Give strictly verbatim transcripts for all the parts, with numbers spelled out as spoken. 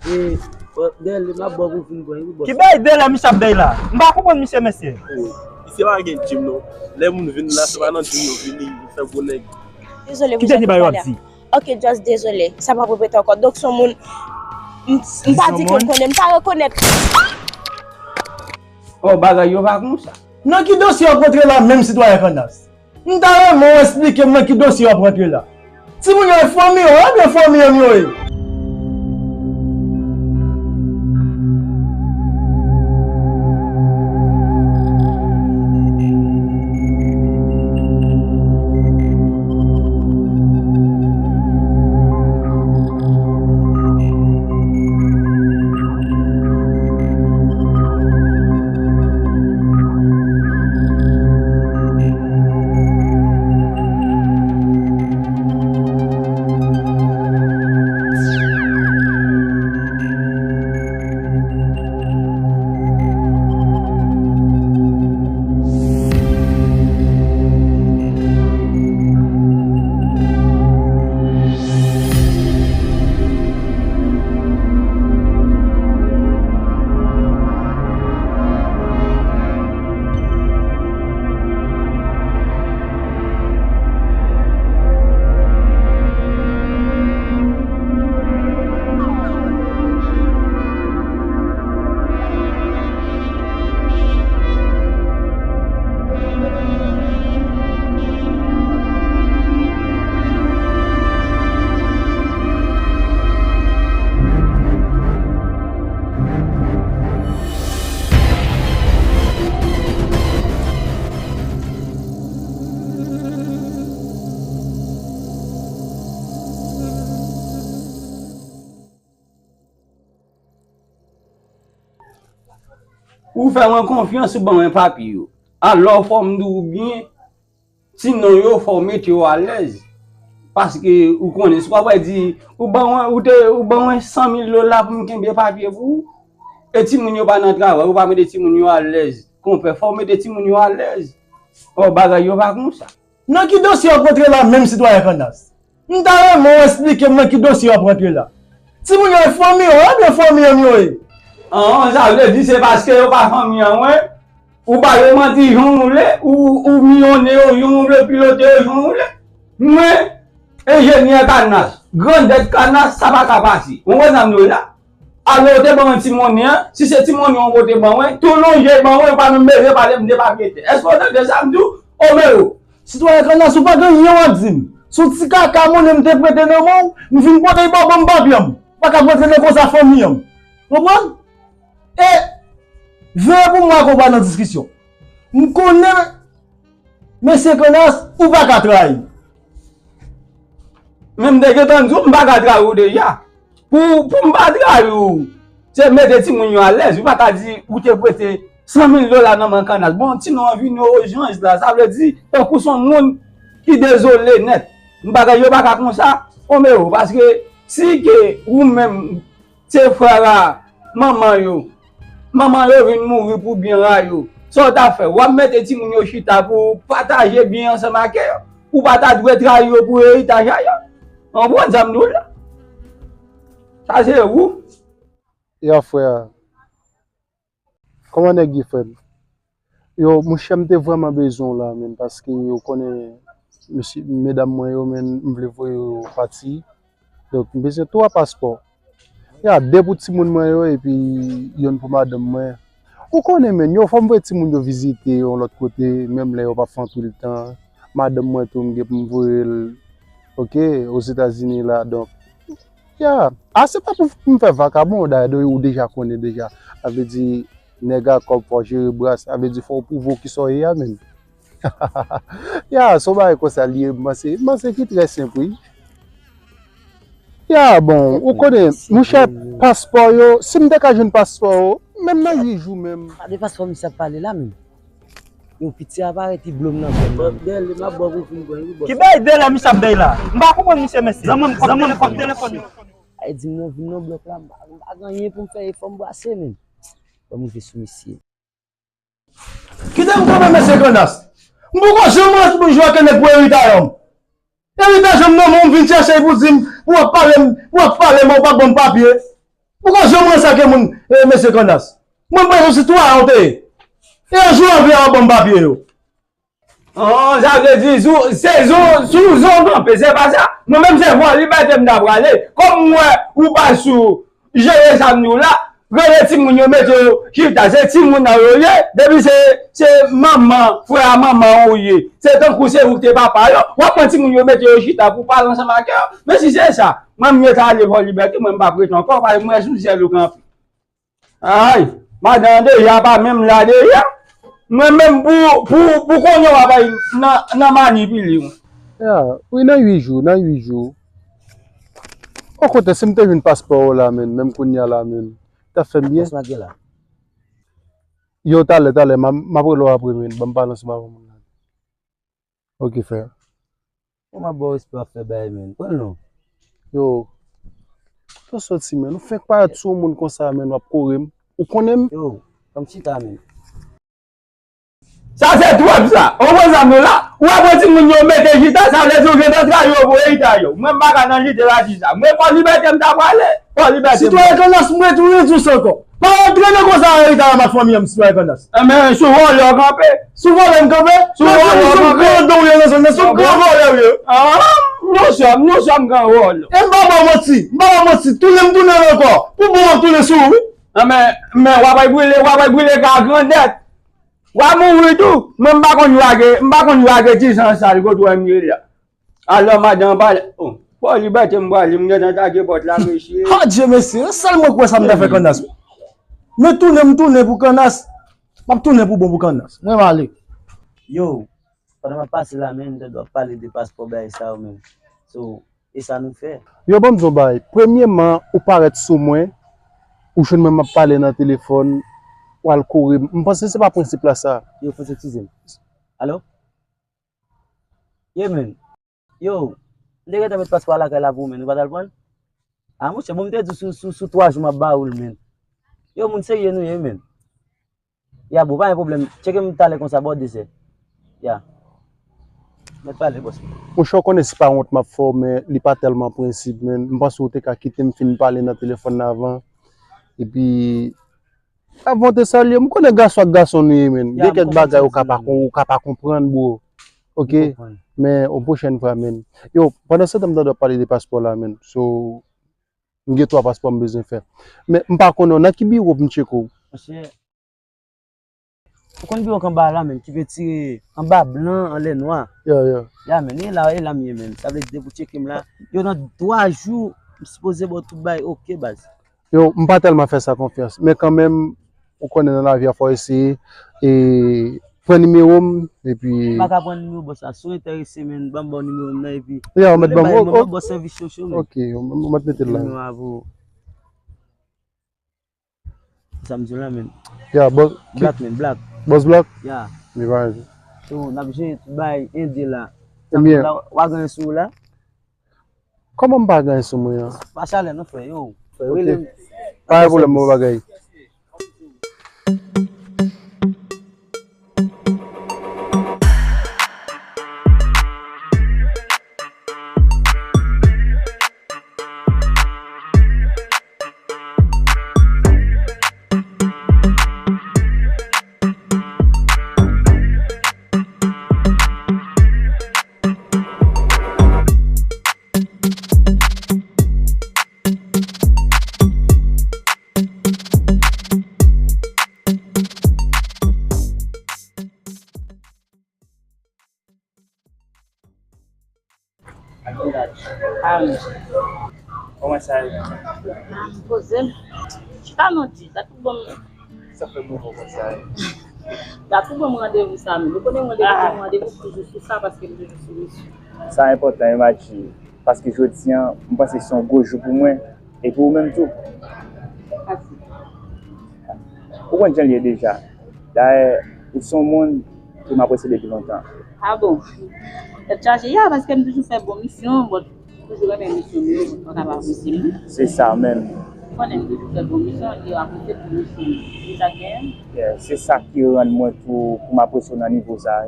E, dèlè m ap ba w pou fin pran, wi, bòs. Ki bay dèlè misye ap bay la? M pa konprann misye, mesye. Misye pa gen djim, non. Lè moun vin la, se pa nan djim yo vini, yo fè gwo nèg. Dezole, ki dènye bagay w ap di? Ok, just dezole. Sa p ap repete ankò. Donk, se yon moun, m, m pa di ke m konnen, m pa rekonèt. Oh, bagay yo pa konsa. Nan ki dosye w ap rantre la menm, sitwayen Kannas? M ta renmen w esplike m nan ki dosye w ap rantre la. Timoun yo e fanmi w, ebyen fanmi an yo ye. Ou fè mwen konfyans, ou ban mwen papye yo. Alò, fò m di w byen, ti non yo, fò w mete yo alèz. Paske ou konnen, si w ap di, ou ban mwen, ou te, ou ban mwen san mil dola pou m kenbe papye pou ou. E timoun yo pa nan travay, ou pa mete timoun yo alèz. Konpè, fò w mete timoun yo alèz. Ò, bagay yo pa konsa. Nan ki dosye w ap rantre la menm, sitwayen Kannas? M ta renmen w esplike m nan ki dosye w ap rantre la. Timoun yo e fanmi w, ebyen fanmi an yo ye. An, sa vle di se paske yo pa fanmi an mwen, ou ba yo manti jan w vle, ou, ou miyonnen yo jan w vle, pilote yo jan w vle. Mwen, enjenyè Kannas, grandèt Kannas, sa pa ka pase. Ou konprann sa m di w la? Alò, yo te ban mwen ti monnen an, si se ti monnen an yo te ban mwen, tou lonje ban mwen, yo pa menm bezwen pale m de papye tè. Èske w tande sa m di w? Omero. Sitwayen Kannas, ou pa gen anyen w ap di m. Se yon ti kaka monnen m te prete nan men w, m vin pote l ba w, ban m papye m. Ou pa ka prete nan konsa fanmi an. Konprann? E veye pou mwen ak ou pa nan diskisyon. M konnen, mesye Kannas, ou pa ka trayi. Men m te gentan di w, m pa ka trayi w deja. Pou, pou m pa trayi w, se mete timoun yo alèz. Ou pa ka di ou te prete san mil dola nan men Kannas. Bon, ti non an vini ojanj la, sa vle di, tankou se yon moun ki dezole nèt. M pa ka, yo pa ka konsa, Omero, paske si ke ou menm, se frè a manman yo, manman yo vin mouri pou byen a yo, sa w ta fè? W ap mete timoun yo chita pou pataje byen ansanm ak yo? Ou pa ta dwe trayi yo pou eritaj a yo? Ou konprann sa m di w la? Sa se ou. Ya, frè. Kòman nèg ye, frè m? Yo, monchè, m te vrèman bezwen w la, menn, paske ou konnen, mesye, medam mwen yo, menn, m vle voye yo pati. Donk, m bezwen twa paspò. Ya, de pou timoun mwen yo, epi yonn pou madanm mwen. Ou konnen, menn, yo, fò m voye timoun yo vizite yon lòt kote, menm lè yo p ap fè anpil tan. Madanm mwen tou, m gen pou m voye l, oke, Ozetazini la, donk, ya, a, se pa pou m fè vakabon, dayè, ou deja konnen deja. Sa vle di, nèg a kòb, fò jere bra, sa vle di, fò w pwouve w kisa w ye a, menn. Ya, se yon bagay konsa li ye, m panse, m panse ki trè senp, wi. Ya, bon, ou konnen, monchè, paspò yo, si m te ka jwenn paspò yo, menm nan uit jou menm. Pa de paspò misye ap pale la, menm. Yo, piti a parèt, li blo m nan zòn nan. Dèlè m ap ba w pou fin pran, wi, bòs. Ki bay dèlè misye ap bay la? M pa konprann misye, mesye. Zanmi m, zanmi m, kòb telefòn yo. Ay, di m non, vin nan blòk la, m pa, m pa gen anyen pou m fè, e fò m brase, menm. Ban m rive sou misye. Kite m kanpe, mesye Kannas. M poko janm ret pou m jwe ak nèg pou eritaj an. Eritaj an m nan men w, m vin chèche l pou di m, pou w ap pale m, pou w ap pale m, ou pa ban m papye. Ou ka janm ransake moun, eh, mesye Kannas. Mwen, mwen, se twa an w te ye. E yon jou anvi an ban m papye yo. An, sa vle di, sou, se zon, sou zon kanpe, se pa sa. Mwen menm, se vòlibète m ta prale. Kòm m wè ou pa sou jere sa m di w la, rele timoun yo, mete yo chita. Se timoun nan yo ye. Depi se, se manman, frè a manman w ou ye, se tankou se ou k te papa yo, w ap pran timoun yo, mete yo chita pou w pale ansanm ak yo. Men si se sa, mwen, m ret ale vòlibète, mwen, m p ap ret ankò, paske m wè sou syèl ou kanpe. Ay, madan an deja pa menm la deja. Mwen menm pou, pou, pou konnen w ap al nan, nan manipile mwen. Ya, wi, nan uit jou, nan uit jou. Okontrè, si m te jwenn paspò w la, menn, menm kounye a la, menn, t ap fè m byen. Bòs Mac gen la. Yo, talè, talè, m a, m ap rele w apre, menn. Ban m pale ansanm avè moun nan. Ok, frè. Kòman bò respè w ap fè bay, menn? Pran l non. Yo, to soti, menn. Ou fenk parèt sou yon moun konsa, menn, w ap kore m. Ou konnen m? Yo, ban m chita, menn. Sa se twòp sa. Ou konn sa m di w la? Ou ap wè timoun yo mete chita, sa vle di ou gentan trayi yo pou erita yo. Mwen m pa ka nan chita la di sa. Mwen Fò Libète m ta prale. Fò Libète m. Sitwayen Kannas, mwen tou ret sou sa ankò. Pa antre nan konsa erita a mat fanmi an, sitwayen Kannas. Enben, sou vòlè w kanpe. Sou vòlè m kanpe? Sou vòlè w kanpe. Sou gran don w ye nan zòn nan, sou gran vòlè w ye. Ah, nou sòm, nou sòm gran vòlè. E m pa ba w manti, m pa ba w manti. Tounen m tounen ankò. Pou bon w ap tounen sou ou, wi. Enben, men w ap al brile, w ap al brile ka grandèt. W a mouri tou. Mwen m pa konn lage, m pa konn lage ti san sal kote w wè m ye la. Alò madan pa, oh, Fò Libète m prale, m gentan take pòt la, mesye. Adje mesye, e sèl mwen k wè sa m ta fè Kannas wi. Men tounen m tounen pou Kannas. M ap tounen pou bon pou Kannas. Mwen m ale. Yo, pandan m ap pase la, men m tande w ap pale de paspò bagay sa yo, men. So, e sa nou fè. Yo, ban m di w yon bagay. Premyeman, ou parèt sou mwen, ou jwenn mwen m ap pale nan telefòn, w al kouri m. M panse se pa prensip la sa. Yo, fò se ti zen. Alo? Ye, men. Yo, m te gentan met paspò a lakay la pou ou, men. Ou pa t al pran l? A, monchè, bon, m te di w sou, sou, sou twa jou m ap ba ou l, men. Yo, moun serye nou ye, men. Ya, bro, pa gen pwoblèm. Tcheke m talè konsa, bò de zè. Ya. Mèt pale, bòs mwen. Monchè, w konnen se pa wont m ap fè w, men li pa tèlman prensip, men m panse w te ka kite m fin pale nan telefòn nan avan. Epi, avan w te salye m, ou konnen gason ak gason nou ye, men. Gen kèk bagay ou ka pa kon-, ou ka pa konprann, bro. Ok? Men, yon pwochèn fwa, men. Yo, pandan se tan m tande w ap pale de paspò la, men. So, m gen twa paspò m bezwen fè. Men, m pa konnen w nan ki biwo pou m tcheke w. Monchè, ou konn biwo k anba a la, men, ki vle tire anba blan, anlè nwa. Ya, ya. Ya, men, e la, e la m ye, men. Sa vle di depi w tcheke m la, yo nan twa jou, m sipoze ba w tout bagay, ok, baz. Yo, m pa tèlman fè sa konfyans, men kanmenm, ou konnen nan lavi a fò w eseye, e, pran nimewo m, epi. M pa ka pran nimewo bòs la, si w enterese, men, ban m ba w nimewo m nan, epi. Ya, ou mèt ban m, ban m ba w sèvis yo cho, men. Ok, ou mèt mete l la. Nimewo a pou ou. Sa m di w la, men. Ya, bòs. Black, men, black. Bòs black? Ya. Li pa. So, n ap jere tout bagay ende la. Ebyen. W a gen sou ou la? Kòman m pa gen sou mwen an? Pa chalè non, frè, yo. Frè, rele m. Pa gen pwoblèm, bon bagay. Kòman sa ye? Poze m. Chita non, di. Sa tou bon. Sa fè bon konsa. Sa tou bon randevou sa, men. Ou konnen randevou, se yon randevou toujou sou sa, paske m toujou sou misyon. Sa enpòtan, wi, Matjhi. Paske jodi a, m panse se yon gwo jou pou mwen. E pou ou menm tou. Mèsi. Ou konn jan l ye deja. Dayè, ou se yon moun ke m apresye depi lontan. A bon? Tèt chaje, ya, paske m toujou fè bon misyon, bon, toujou renmen misyon m yo, bon, pa ka pa apresye m. Se sa menm. Ou konnen m toujou fè bon misyon, e apresye pou misyon m. Se sa k genyen. Yeah, se sa ki rann mwen tou, pou m apresye w nan nivo sa a.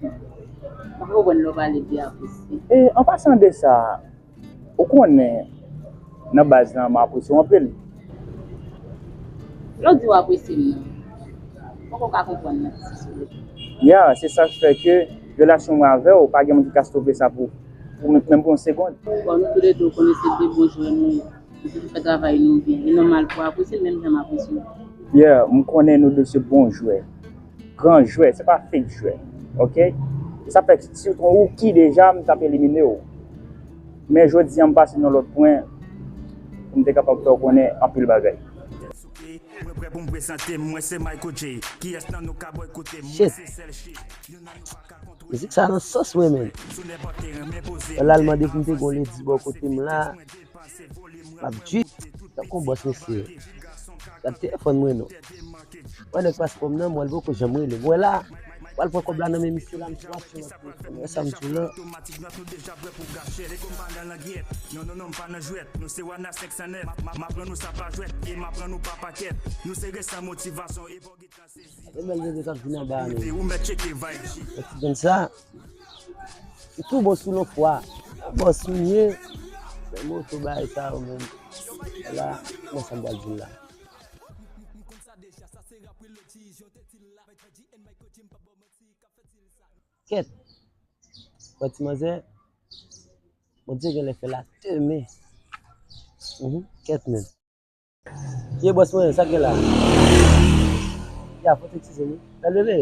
M pa konprann lè w pale de apresye. E, an pasan de sa, ou konnen, Nan baz lan, m apresye w anpil. Lè w di w apresye m nan, m poko ka konprann nan ki sou. Ya, se sa k fè ke relasyon mwen avè w, pa gen moun ki ka stope sa pou, pou menm pou yon segonn. Bon, nou toulède w konnen se de bon jwè nou ye. Nou toujou fè travay nou byen. E nòmal pou w apresye m menm jan m apresye w. Yeah, m konnen nou de se bon jwè. Gran jwè, se pa fake jwè. Oke? Sa fè si w t yon rookie deja, m t ap elimine w. Men jodi a, m pase nan lòt pwen pou m te kapab fè w konnen anpil bagay. Mwen prè pou m prezante m, mwen se Michael J. Kiyès nan nou ka bòykote m? Mwen se sèl shit. Youn nan nou pa ka kontwole. Mizik sa nan sans mwen menm. Sou nenpòt teren men poze. Lè l al mande pou m te gon ledi bò kote m la. M ap djit tankou yon bòs mesye. Gad telefòn mwen non. Wè nèg paspò m nan, m wè l poko janm rele m. Wè la, pral pran kòb la nan men misye la, misye pa janm ap telefòn. Wè sa m di w la. Otomatik nòt nou deja prè pou gache. Lego m pa nan langyèt. Non, non, non, m pa nan jwèt. Nou se Wana senk san nèf. M ap, m ap, m ap rann nou sa pa jwèt. E m ap rann nou pa pakèt. Nou se resan motivasyon. Evo git lan sezi. Apre bèl bebe k ap vin anba a nou. Ou mèt tcheke vibe. Mèt ti grenn sa. Li tou bon sou lon fwa. Bò sounye. Men moto bagay sa yo menm. La, mwen sa m pral di l la. Kèt. Wè ti manzè. Bondye genlè fè l a de men. Mhm. Kèt menm. Ye bòs mwen, sa k gen la? Ya, fò te eskize m wi. Bèl bebe.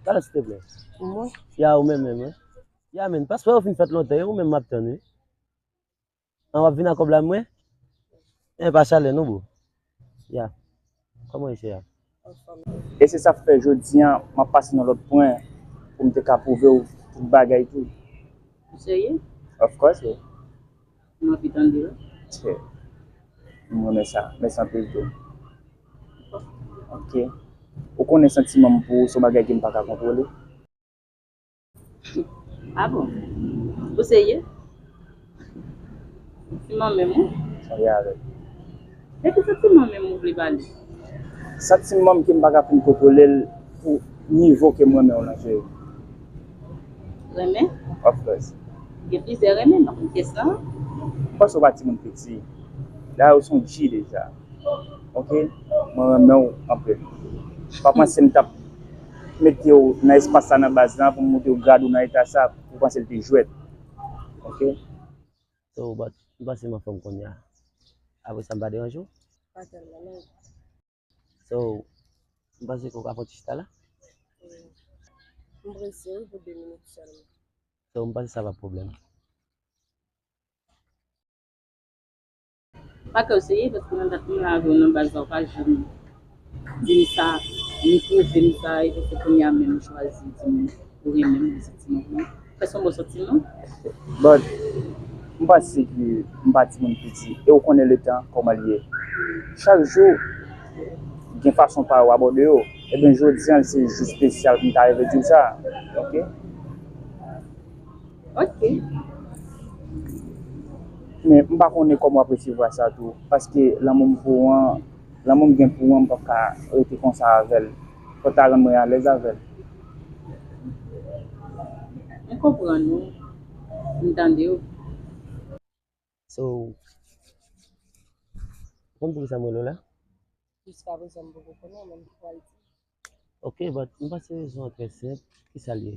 Talè silteplè. Mwen? Ya, ou menm menm wi. Ya men, paspò yo fin fèt lontan, e ou menm m ap tann wi. An w ap vin ak kòb la mwen? E pa chalè non bro. Ya. Kòman e chè a? E se sa k fè jodi a, m ap pase nan lòt pwen pou m te ka pwouve w tout bagay tou. Ou serye? Of course, wi. M anvi tande w. Tchè. M renmen sa. Mèsi anpil tou. Ok. Ou konnen santiman m pou ou se yon bagay ke m pa ka kontwole. Ah bon? Ou serye? Santiman menm ou? Sonje avè m. De ki santiman menm ou vle pale? Santiman m ke m pa ka fin kontwole l pou nivo ke m renmen w lan, cheri. Renmen? Of course. Gen plizyè renmen, m pa konn kiyès lan. M panse w pa timoun piti. Dayè w se yon G deja. Ok? Mwen renmen w anpil. Pa panse m t ap mete w nan espas sa nan baz lan pou m montre w grad ou nan eta sa pou w panse l te jwèt. Ok? So, but, m panse m anfòm kounye a. Apre sa, m pa deranje w? Pa tèlman non. So, m panse ke w ka fè yon ti chita la? M prese wi pou de minit sèlman. So, m panse sa pa pwoblèm. Pa kè w serye, paske nan dat mwen avè w nan baz la, w pa janm di m sa, ni pwouve m sa, epi se kounye a menm ou chwazi di m ou renmen m, ou santiman pou mwen. Fè se yon bon santiman. But, m panse ke m pa timoun piti, e w konnen letan kòman l ye. Chak jou, gen fason pa yo abòde yo. Ebyen, jodi a, se jou espesyal pou m ta rive di w sa. Ok? Ok. Men m pa konnen kòman w ap resevwa sa tou, paske lanmou m pou w an, lanmou m gen pou w an, m p ap ka rete konsa avè l. Fò w ta rann mwen alèz avè l. M konprann ou. M tande w. So, ou konn poukisa m rele w la? Jiskaprezan m poko konnen, men m pral di. Ok, but m panse rezon an trè senp. Kisa l ye?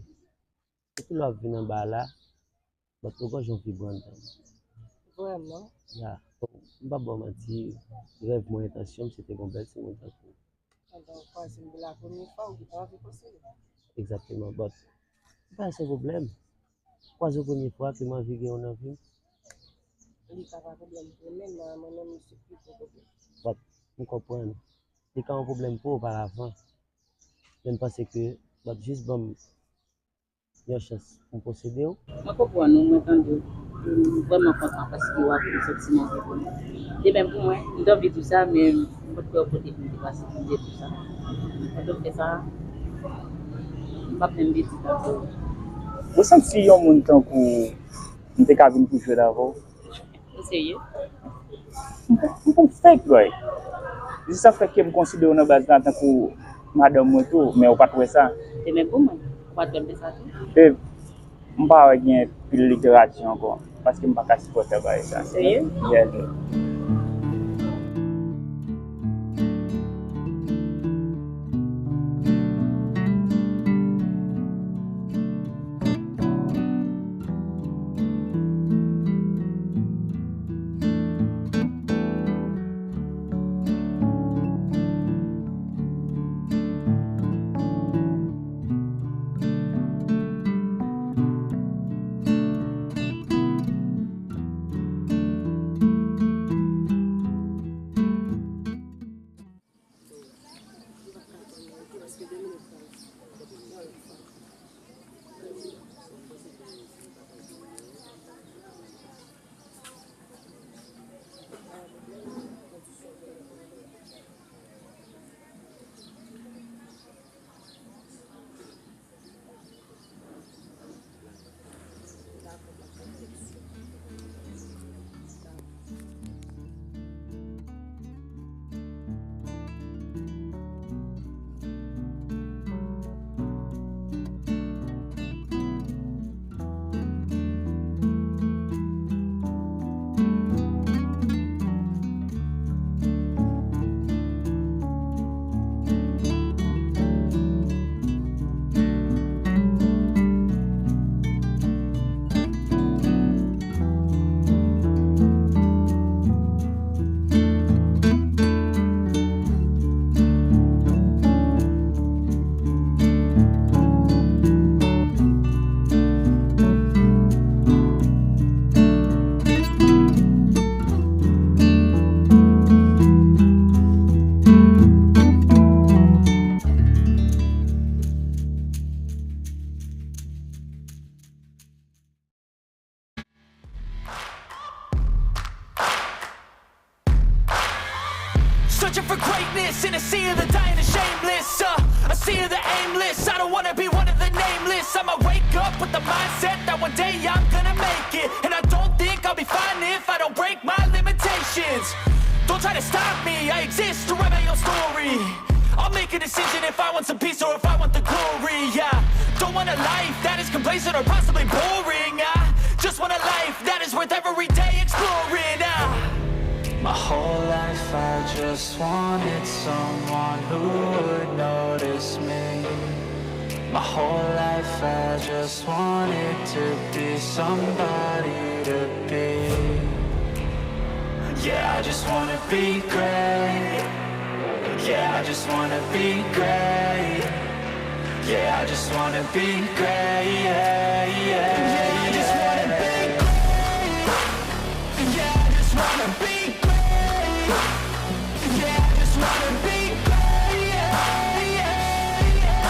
Depi lè w ap vin anba a la, but ou gon jan w vibre anndan m. Vrèman? Ya. M p ap ba w manti, rèv mwen, entansyon m, se te gon bèl timoun tankou w. Pandan w kwaze m pou la premye fwa, ou gentan anvi posede. Egzakteman, but m pa wè se yon pwoblèm. Kwaze w premye fwa ke m anvi gen w nan vi m. Li ka pa pwoblèm pou ou, men nan mwen menm, li se pito pwoblèm. But m konprann. Li ka yon pwoblèm pou ou oparavan. Men m panse ke w ap jis ban m yon chans pou m posede w. Mwen konprann ou, mwen tande w. M vrèman kontan paske w ap yon santiman pou mwen. De menm pou mwen, m t anvi di w sa, men m pa t kwè w pote pou m te pase pou m te di w sa. Pandan w fè sa, m p ap menm vle di tande w. Ou santi yon moun tankou w, m te ka vin pou jwèt avè w? Ou serye? M pou, m pou fake, bwoy. Se sa k fè ke m konsidere w nan baz la tankou madanm mwen tou, men ou pa t wè sa. De menm pou mwen. Ou pa t wè m fè sa tou? E m pa wè gen pil literati ankò. Paske m pa ka sipòte bagay sa. Serye? Yeah, bro. Searching for greatness in a sea of the dying and shameless. Uh, a sea of the aimless. I don't wanna be one of the nameless. I'ma wake up with the mindset that one day I'm gonna make it. And I don't think I'll be fine if I don't break my limitations. Don't try to stop me, I exist to write my own story. I'll make a decision if I want some peace or if I want the glory. Yeah, don't want a life that is complacent or possibly boring. I just want a life that is worth every day exploring. I, my whole life I just wanted someone who would notice me. My whole life I just wanted to be somebody to be. Yeah, I just wanna be great. Yeah, I just wanna be great. Yeah, I just wanna be great. Yeah, yeah, yeah. I just wanna be great. Yeah, I just wanna be great. Yeah, I just wanna be great. Yeah, yeah, yeah.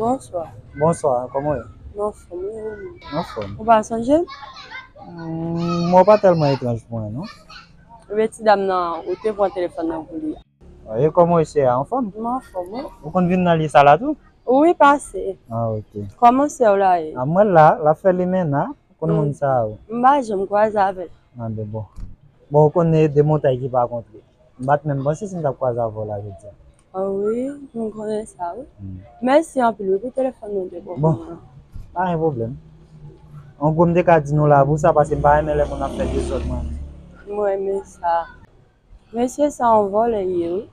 Bonswa. Bonswa, kòman w ye? Mwen anfòm, wi, ou menm? Anfòm. Ou pa sonje m? Hmm, mwen pa tèlman etranj pou mwen, non. Ebyen, ti dam nan, ou te pran telefòn nan pou li. E kòman w ye, sè a, anfòm? Mwen anfòm, wi. Ou konn vin nan lye sa la tou? Wi, pase. Ah, ok. Kòman sè w la ye? Ah, mwen la, l ap fè limena, ou konn moun sa a, wi. M pa janm kwaze avè l. Ah, ben bon. Bon, ou konnen de montay ki pa kontre. M pa t menm panse si m t ap kwaze avè w la jodi a. Ah wi, m konnen sa, wi. Hmm. Mèsi anpil, wi, pou telefòn nou te ban mwen an. Bon, pa gen pwoblèm. An gwo, m te ka di nou la pou sa, paske m pa renmen lè moun ap fè dezòd mwen menm. M renmen sa. Mesye sa yon vòlè li ye, wi.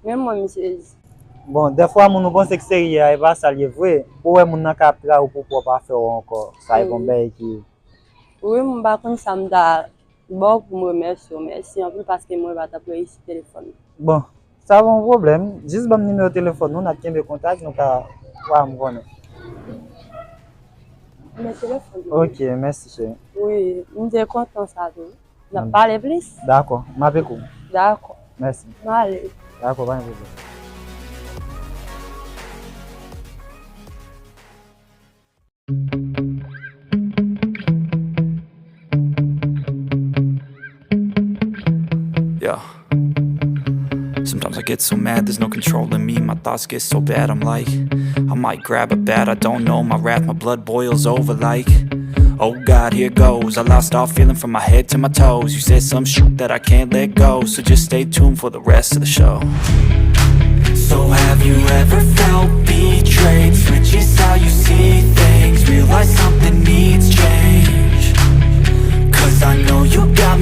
Menm mwen, m sezi. Bon, dèfwa moun ou panse k serye a, e pa sa l ye vre. Pou wè moun nan ka ap trayi w pou pwòp afè w ankò. Sa e pa yon bagay ki... Wi, m pa konn sa m ta ba w pou m remèsye w. Mèsi anpil paske mwen pa t ap reyisi telefòn nan. Bon, sa pa yon pwoblèm. Jis ban m nimewo telefòn nou, n ap kenbe kontak, nou ka fè m konnen. Men telefòn nan. Ok, mèsi, cheri. Wi, m te kontan sa tou. N ap pale plis. Dakò, m ap ekri w. Dakò. Mèsi. M ale. Dakò, pa gen pwoblèm. Yeah. It's Sometimes I get so mad, there's no controlling me. My thoughts get so bad, I'm like, I might grab a bat, I don't know. My wrath, my blood boils over like, oh God, here goes. I lost all feeling from my head to my toes. You said some shit that I can't let go, so just stay tuned for the rest of the show. So have you ever felt betrayed? Switches how you see things. Realize something needs change. Cause I know you got